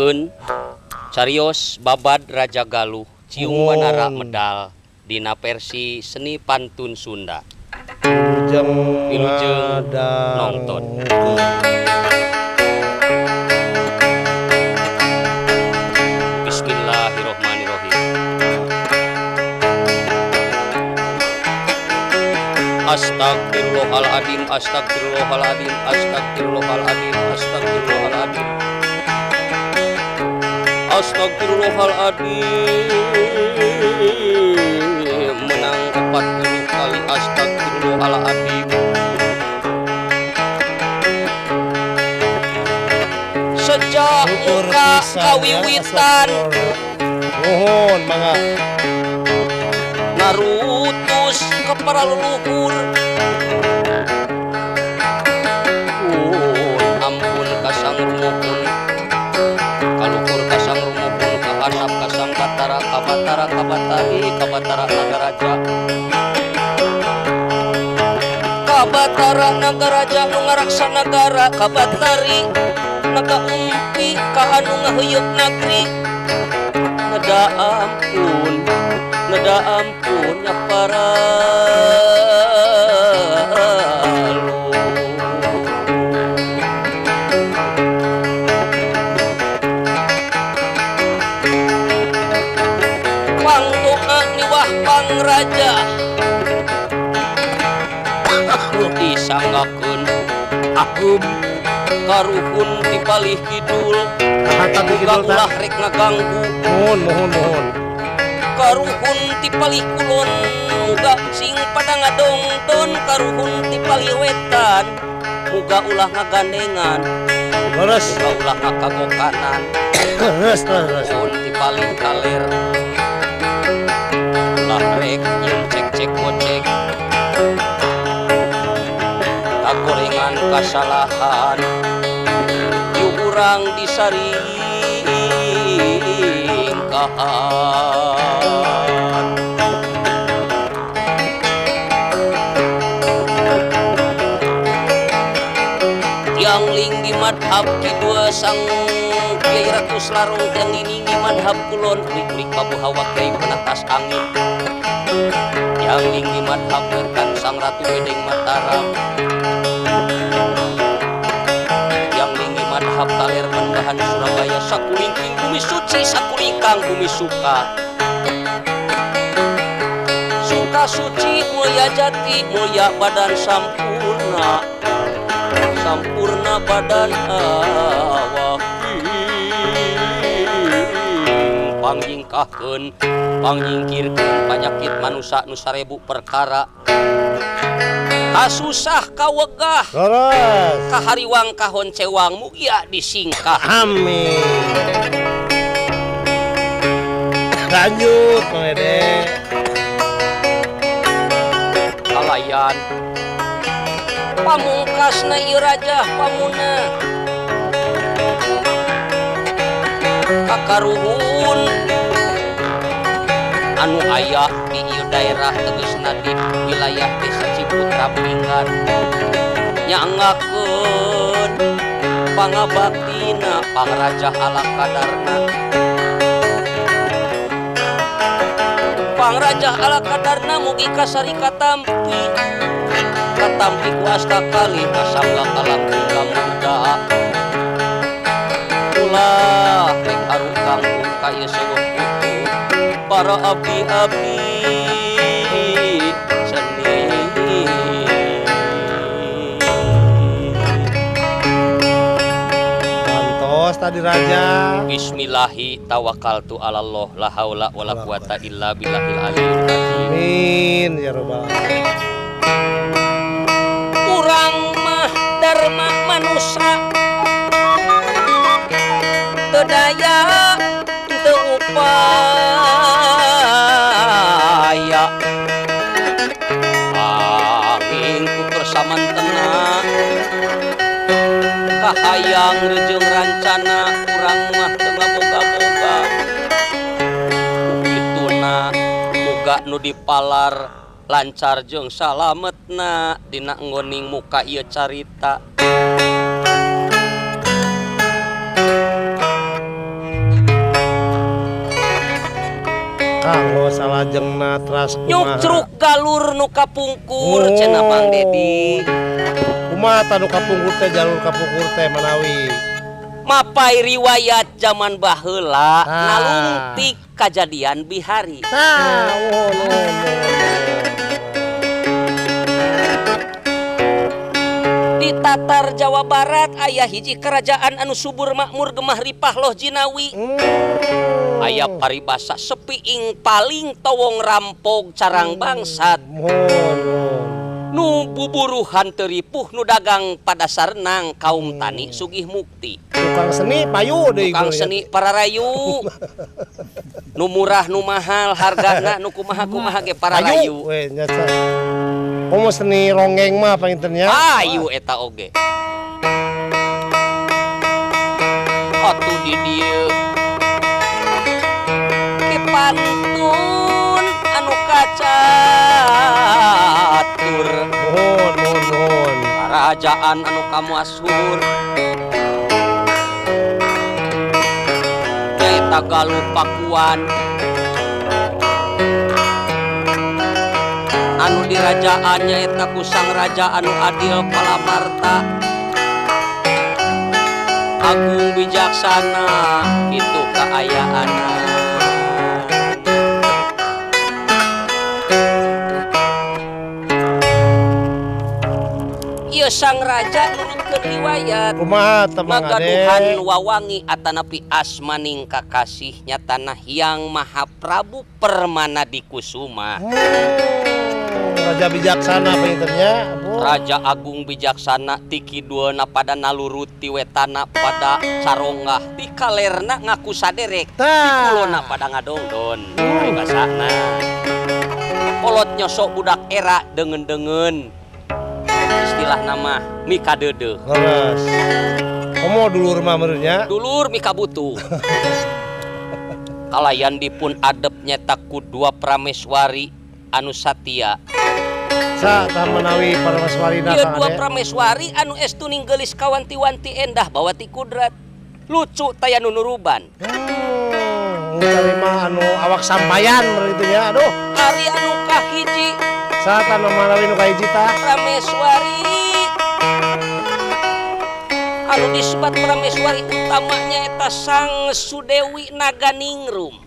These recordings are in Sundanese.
Sanggakeun carios babad Raja Galuh Ciung Wanara Medal dina versi seni pantun Sunda. Wilujeng nonton. Bismillahirrohmanirrohim. Astagfirullahaladzim, astagfirullahaladzim, astagfirullahaladzim, astagfirullahaladzim, astagfirullahaladzim. Menang 40 kali astagfirullahaladzim. Sejak muka kawiwitan nuhun mangga ngarutus ke para leluhur. Ampun kasang rumuhun, kaluhur kasang rumuhun, kahandap kasang batara, kabatara kabatari, kabatara nagaraja, kabatara nagaraja nu ngaraksa nagara, kabatari naga umpi ka anu ngaheuyeuk nagri. Neda ampun, neda ampun nya para pangdoa niwah pangraja disanggakeun akum karuhun ti palih kidul muga ulah rek ngaganggu. Mohon mohon mohon. Karuhun ti palih kulon muga sing pada ngadongdon, karuhun ti palih wetan muga ulah ngagandengan, leres, muga ulah ngakagokanan, leres leres. Karuhun ti palih kaler ulah rek nyeun cek-cek gocek kagorengan kasalahan yu urang disaringkahan. Tiang linggi madhab kidul sang Kiai Ratu Selarong, tiang liningi madhab kulon klik-klik babu hawa kiai penatas angin. Tiang linggi madhab wetan sang Ratu Bedeng Mataram, tiang linggi madhab kaler Panembahan Surabaya, sakulingking bumi suci sakulingkang bumi suka. Suka suci mulia jati mulia badan sampurna, sampurna badan awak. Pangyingkahkeun pangyingkirkeun panyakit manusa nu sarebu perkara, kasusah kawegah kahariwang kahoncewang mugia disingkah. Amin. Lanjut Mang Dede. Kalayan pamungkasna ieu rajah pamuna kakaruhun anu aya di ieu daerah tegasna di wilayah Desa Ciputra Pinggan nyanggakeun pangabaktina pangrajah ala kadarna, pangrajah ala kadarna mugi kasari katampi, katampi ku asta kali kasangga kalangkung kamuda ulah rek arukang ka ieu seueuh putu para abdi-abdi seni. Mantos tadi raja. Bismillahi tawakkaltu alallah la haula wala quwata illa billahil aliyil azim. Amin ya rabbal alamin. Urang mah dharma manusa teu daya teu upaya, angin ku kersamantena kahayang rejeung rancana urang mah teu ngaboga-boga. Kituna muga nu dipalar lancar jeung salametna dina nggoning muka ieu carita. Kanggo salajengna teras kumaha? Nyukcruk galur nu kapungkur cenah Mang Dedi. Kumaha tah nu kapungkur teh, jalur kapungkur teh manawi? Mapai riwayat zaman baheula, Ah. nalungtik kajadian bihari. Tah, nuhun nuhun nuhun. Di Tatar Jawa Barat aya hiji kerajaan anu subur makmur gemah ripah loh jinawi. Aya paribasa sepiing paling towong rampog carang bangsat. Nuhun nuhun. Nu buburuhan teu ripuh, nu dagang pada sarenang, kaum tani sugih mukti. Tukang seni payu deui. Tukang seni pararayu. Nu murah nu mahal hargana, nu kumaha kumaha ge pararayu. Payu we nya. Komo seni ronggeng mah panginten nya. Payu eta oge. Atuh di dieu Ki pantun anu kacatur. Nuhun nuhun nuhun. Kerajaan anu kamuasur nyaeta Galuh Pakuan anu dirajaan nyaeta ku sang raja anu adil palamarta agung bijaksana kitu kaayaanna. Ieu sang raja nurutkeun riwayat. Kumaha teh, Mang Ade? Magaduhan wawangi atanapi asmaning kakasih nyatana Hyang Mahaprabu Permana Dikusuma. Raja bijaksana panginten nya. Ampun. Raja Agung bijaksana, ti kidulna pada nalurut, ti wetana pada caronggah, ti kalerna ngaku saderek, ti Tah. kulona pada ngadongdon paribasana. Kolot nyosok budak era deungeun-deungeun, istilah nama mikadeudeuh. Leres. Komo dulur mah meureun nya. Dulur mikabutuh. Kalayan dipun adep nyeta ku dua prameswari anu satia. Sa tah manawi prameswarina, Ieu Kang dua Ade? Prameswari anu estu geulis kawanti-wanti endah bawati kudrat. Lucu taya nu nuruban. Tarima anu awak sampayan meureun kitu nya. Aduh. Ari anu kahiji. Sa tah nu manawi nu kahiji tah? Prameswari anu disebat prameswari utamanya eta Sang Sudewi Naganingrum.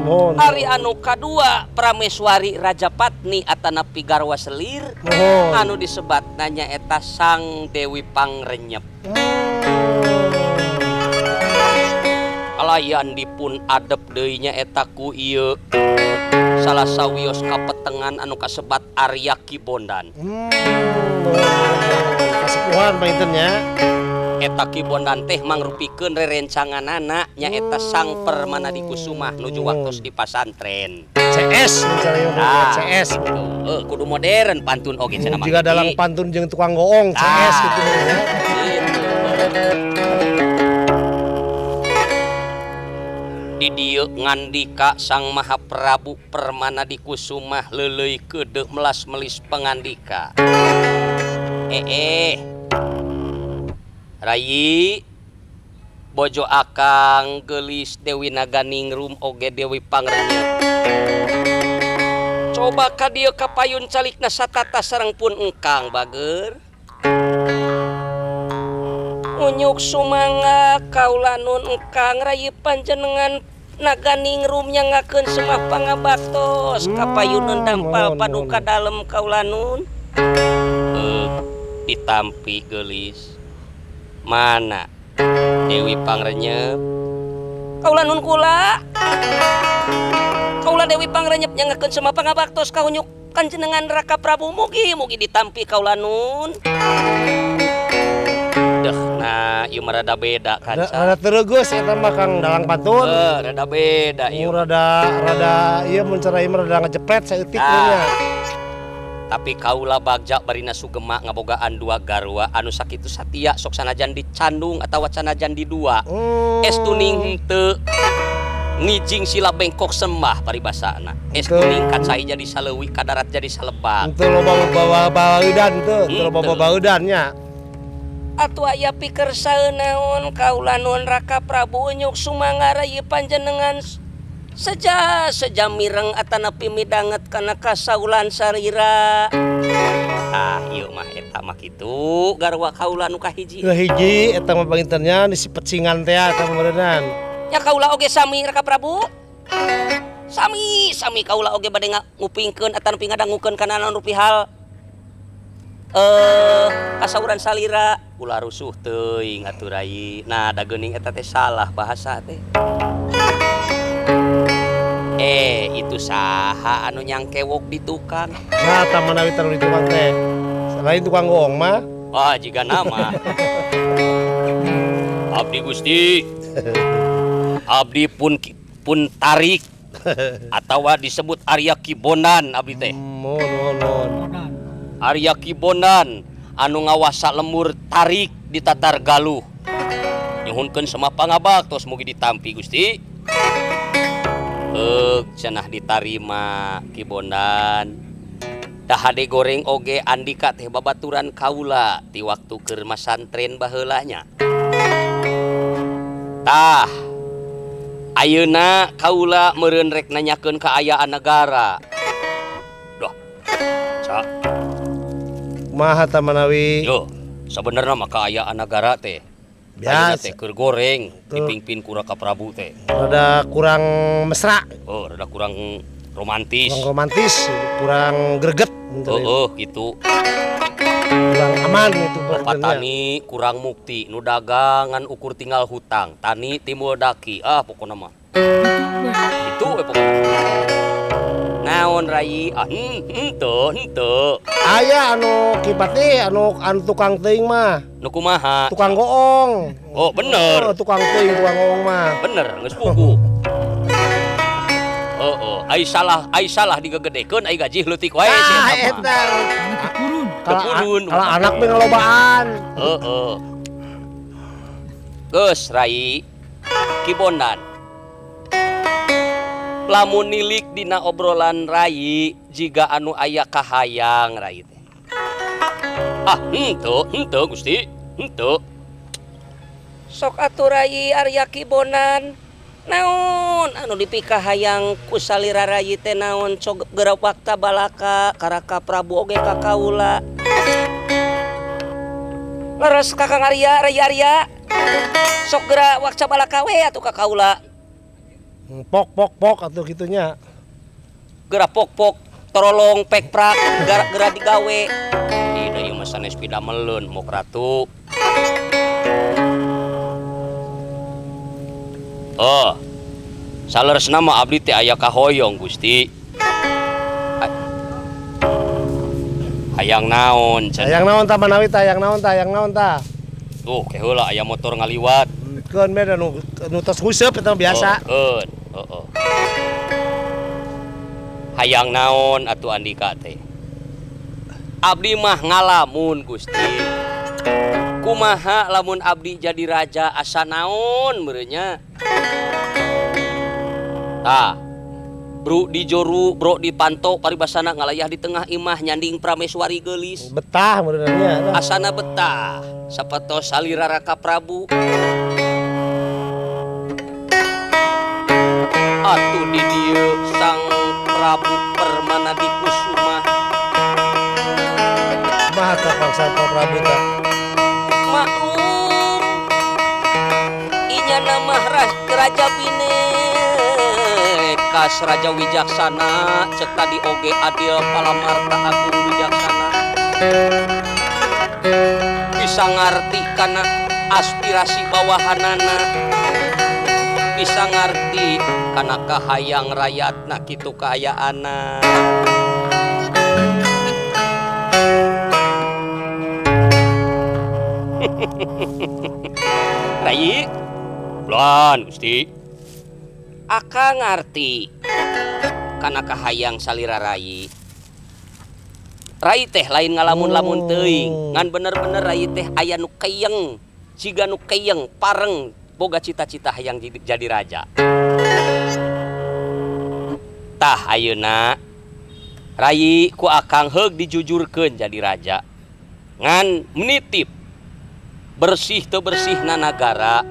Nuhun. Ari anu kadua prameswari Rajapatni atanapi garwa selir Nuhun. anu disebat nanya eta Sang Dewi Pangrenyep. Kalayan dipun adep deui nya eta ku ieu salah sawios kapetengan anu kasebat Arya Ki Bondan. Nuhun. Kasepuhan panginten nya. Eta Ki Bondan teh mangrupikeun rerencanganana nyaeta Sang Permana Dikusumah nuju waktos di pasantren. CS misalnya. Nah, CS. gitu. Kudu modern pantun oge cenah Mang Jika Didi. dalang pantun jeung tukang goong CS Ah. gitu ya. Gitu. Di dieu ngandika Sang Mahaprabu Permana Dikusumah leuleuy keudeuh melas melis pangandika. Eh eh. Rayi, bojo akang geulis Dewi Naganingrum oge Dewi Pangrenyep. Coba ka dieu kapayun calikna satata sareng pun engkang bager. Unyuk sumangga kaula nun engkang, rayi panjenengan Naganingrum nyangakeun semah pangabaktos kapayuneun dampal Mohon, paduka mohon. Dalem kaula nun. Ditampi geulis. Mana Dewi Pangrenyep? Kaula nun kula. Kaula Dewi Pangrenyep nyangakeun semah pangabaktos ka unyuk kanjenengan Raka Prabu, mugi mugi ditampi kaula nun. Deh, nah ieu mah rada beda kan. Rada tereugeus eta mah, Kang dalang pantun. Eh, rada beda ieu. Rada rada ieu mun cara ieu mah rada ngejepret saeutik Ah. nya. Tapi kaula bagja barina sugema ngabogaan dua garwa anu sakitu satia, sok sanajan dicandung atawa sanajan di dua. Estuning henteu ngijing sila bengkok sembah paribasana. Estuning kacai jadi saleuwi, kadarat jadi salebak. Henteu loba bawa bawa-baudan teu, teu loba Henteu. babaudan nya. Atuh aya pikersa naon kaula nuhun Raka Prabu nyuk sumangga rai panjenengan seja seja mireng atanapi midanget kana kasaulan sarira. Ah ieu mah eta mah kitu garwa kaula nu kahiji. Nu hiji eta mah pangintennya di si pecingan teh eta mah meureunnan. Nya kaula oge sami Raka Prabu. Sami sami kaula oge bade ngupingkeun atanapi ngadangukeun kana naon rupi hal kasauran salira ulah rusuh teuing atuh rai. Nah da geuning eta teh salah bahasa teh. Itu saha anu nyangkewok di tukang? Nah, tah manawi teh di tukang teh. Selain tukang goong mah. Wah, jiga nama. Abdi Gusti. Abdi pun pun tarik atawa disebut Arya Kibonan abdi teh. Mohon mohon mohon. Arya Kibonan anu ngawasa lemur tarik di Tatar Galuh. Nyuhunkeun sama pangabaktos mugi ditampi Gusti. Heug cenah ditarima Kibondan. Da hade goreng oge andika teh babaturan kaula ti waktu keur masantren baheula nya. Tah ayeuna kaula meureun rek nanyakeun kaayaan negara. Duh. Cak. Kumaha tah manawi? Yo, sabenerna mah kaayaan nagara teh ayeuna Biasa. teh keur goreng dipingpin ku Raka Prabu teh. Rada kurang mesra. Oh, rada kurang romantis. Kurang romantis, kurang greget. Heeh, gitu. Kurang aman itu Petani kurang mukti, nu dagang ngan ukur tinggal hutang, tani timbul daki. Ah, pokona mah. Itu we pokona. Naon rai? Ah, henteu, henteu. Aya anu kipati anu anu tukang teuing mah. Nu kumaha? Tukang goong. Oh, bener. Oh, tukang teuing tukang goong mah. Bener, geus puguh. Heeh, ai salah digegedekeun ai gaji leutik wae si Ah, eta mah. eta. Kepurun. Kalau anak mah ngalobaan. Heeh. Geus rai Kibondan. Lamun nilik dina obrolan rai jiga anu aya kahayang rai teh. Ah, henteu, henteu Gusti, henteu. Sok atuh rai Arya Kibonan. Naon anu dipikahayang ku salira rai teh naon cog geura wakta balaka ka Raka Prabu oge ka kaula. Leres Kakang Arya, Rai Arya. Sok geura wakta balaka we atuh ka kaula. Pok pok pok atuh kitunya. Geura pok pok torolong pek prak geura geura digawe. Ih da ieu mah sanes pidameleun mok ratu. Oh. Saleresna mah abdi teh aya kahoyong Gusti. Hayang naon cenah. Hayang naon tah manawi tah, hayang naon tah, hayang naon tah. Tuh ke heula aya motor ngaliwat. Keun we nu nu tos huseup eta mah biasa. Oh, keun. Heeh. Hayang naon atuh andika teh. Abdi mah ngalamun Gusti. Kumaha lamun abdi jadi raja asa naon meureun nya. Tah. Bro di joru, bro di panto paribasana ngalayah di tengah imah nyanding prameswari geulis. Betah meureun nya. Asana betah sapatos salira Raka Prabu. Atuh di dieu Sang Prabu Permana Dikusuma. Kumaha tah pangsa Prabu tah? Maklum inya nama Raja Binekas Raja Wijaksana cek tadi oge adil palamarta agung wijaksana. Bisa ngarti kana aspirasi bawahanana. Bisa ngarti kana kahayang rakyatna kitu kaayaanna. Rai, pelan Gusti. Aka ngarti kana kahayang salira rai. Rai teh lain ngalamun-lamun teuing, ngan bener-bener rai teh aya nu keyeng, jiga nu keyeng pareng boga cita-cita hayang jadi raja. Tah ayeuna rai ku akang heug dijujurkeun jadi raja. Ngan menitip Bersih teu bersihna nagara,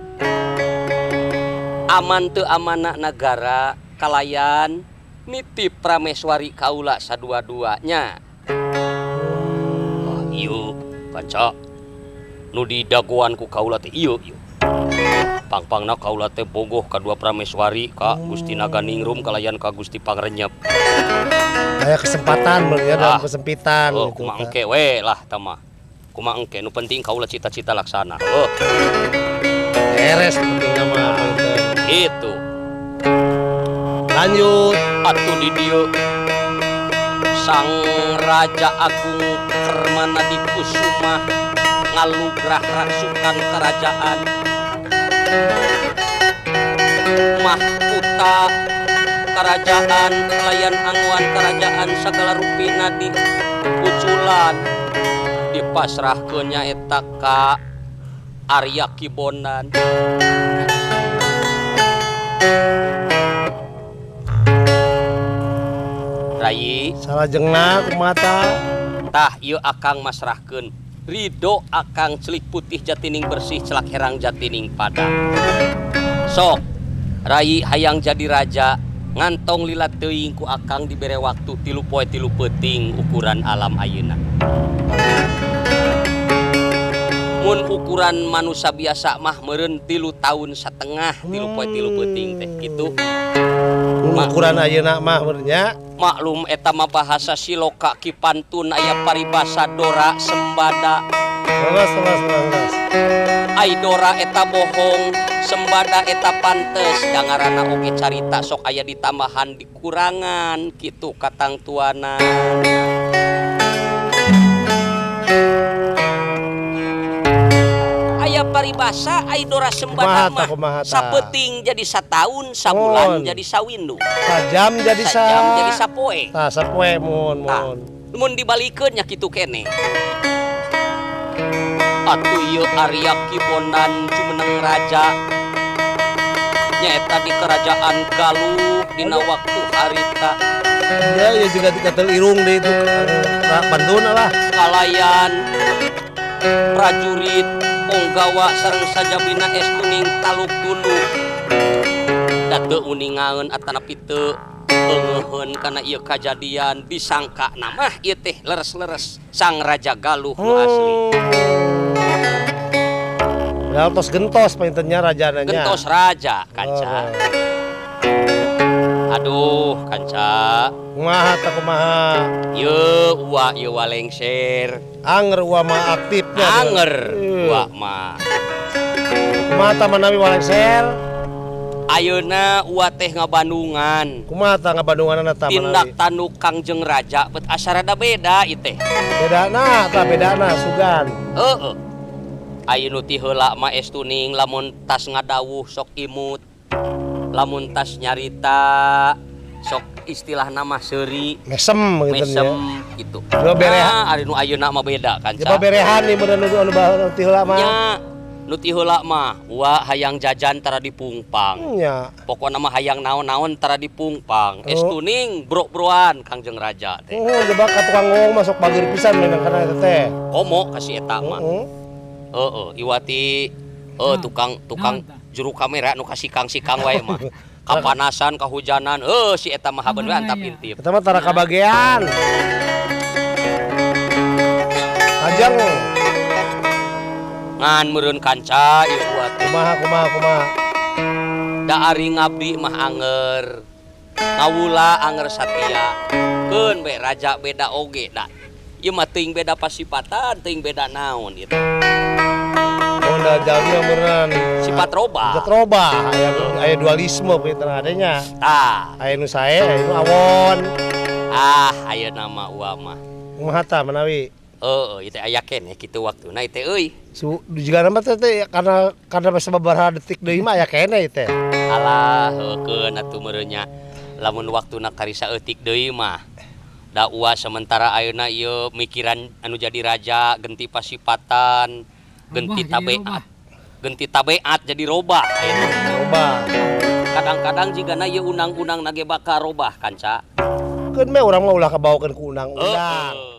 aman teu amanna nagara kalayan nitip prameswari kaula sadua-duanya. Ah, ieu kanca nu didagoan ku kaula teh ieu ieu. Pangpangna kaula teh bogoh ka dua prameswari, ka Gusti Naganingrum kalayan ka Gusti Pangrenyep. Aya kesempatan meureun ya dalam Ah. kesempitan Oh, gitu. Kumaha engke we lah tah mah. Kumaha engke, nu penting kaula cita-cita laksana. Oh, Beres penting mah punten. Gitu. Lanjut. Atuh di dieu Sang Raja Agung Kermana di Kusuma ngalugrah rasukan kerajaan, mahkota kerajaan kalayan anguan kerajaan segala rupina di uculan dipasrahkeun nyaeta ka Arya Kibonan. Rai. Salajengna kumaha tah? Tah, ieu akang masrahkeun ridho akang, celik putih jatining bersih, celak herang jatining padang. Sok Rai hayang jadi raja, ngantong lila teuing ku akang dibere waktu 3 poe 3 peuting ukuran alam ayeuna. Mun ukuran manusia biasa mah meureun 3 tahun setengah, 3 poe 3 peuting teh gitu. Ukuran ayeuna mah meureun nya. Maklum eta mah bahasa siloka Ki Pantun, aya paribasa dora sembada. Leres leres leres leres. Ai dora eta bohong, sembada eta pantes. Da ngaranna oge carita sok aya ditambahan dikurangan kitu katangtuana. Aya paribasa ai dora sembada Kumaha tah, mah kumaha tah? Sapeuting jadi sataun, sabulan Mun. jadi sawindu. Sajam jadi sa. Sajam jadi sapoe. Tah, sapoe mun Tah, mun. Mun dibalikeun nya kitu keneh. Atuh ieu Arya Kibonan jumeneng raja nyaeta di kerajaan Galuh dina waktu harita. Ya, ya juga gatel irung deui itu pantun lah. Kalayan prajurit ponggawa sareng sajabina estuning taluk tunduk da teu uningaeun atanapi teu eungeuheun kana ieu kajadian, disangka mah ieu teh leres-leres sang Raja Galuh nu asli. Padahal tos gentos panginten nya rajana nya. Gentos raja, kanca. Oh. Aduh, kanca. Kumaha tah, kumaha? Ye uwa ieu walengser. Anger uwa mah aktifnya. Anger uwa mah. Kumaha tah manawi walengser? Ayeuna uwa teh ngabandungan. Kumaha tah ngabandunganna tah Tindak manawi? tanduk Kangjeng Raja bet asa rada beda ieu teh. Bedana tah, bedana sugan. Heeh. Ayeuna ti heula mah estuning lamun tas ngadawuh sok imut. Lamun tas nyarita sok istilahna mah seuri. Mesem gitu mesem ya. Gitu. Coba berehan. Nah, ari nu ayeuna mah beda kanca. Coba berehan nih mun anu anu baheula ti heula mah. Nya, nu ti heula mah wa hayang jajan tara dipungpang. Nya. Pokona mah hayang naon-naon tara dipungpang. Oh. Estuning bro-broan Kangjeng Raja teh. Oh, coba ka tukang ngomong masuk bageur pisan memang kana eta teh. Komo kasih eta mah. Heeh. Heeh, iwati tukang tukang juru kamera nu kasikang-sikang wae mah. Kapanasan, kahujanan, si eta mah haben we antap intip. Eta mah tara kabagean. Ajeng. Ngan meureun kanca ieu buat teh. Kumaha kumaha kumaha? Da ari ngabdi mah anger. Ngawula anger satia. Keun we raja beda oge da. Ieu mah teuing beda pasipatan, teuing beda naon ieu teh. Oh, da jalmi meureun Sifat robah. Sifat robah, aya aya dualisme kitu adanya. Tah. Aya nu sae, aya nu awon. Ah, ayeuna mah uwa mah. Kumaha tah manawi? Heeh, ieu teh aya keneh kitu waktuna ieu teh euy. Su jigana mah teh teh karena sababaraha detik deui mah aya keneh ieu teh. Alah, heukeun atuh meureun nya. Lamun waktuna kari saeutik deui mah. Da uwa sementara ayeuna ieu mikiran anu jadi raja, genti pasipatan, genti Robah jadi tabeat. robah. Genti tabeat jadi robah ayeuna. Robah. Kadang-kadang jigana ieu undang-undang nage bakal robah kanca. Keun we urang mah ulah kabawakeun ku undang-undang. Heeh.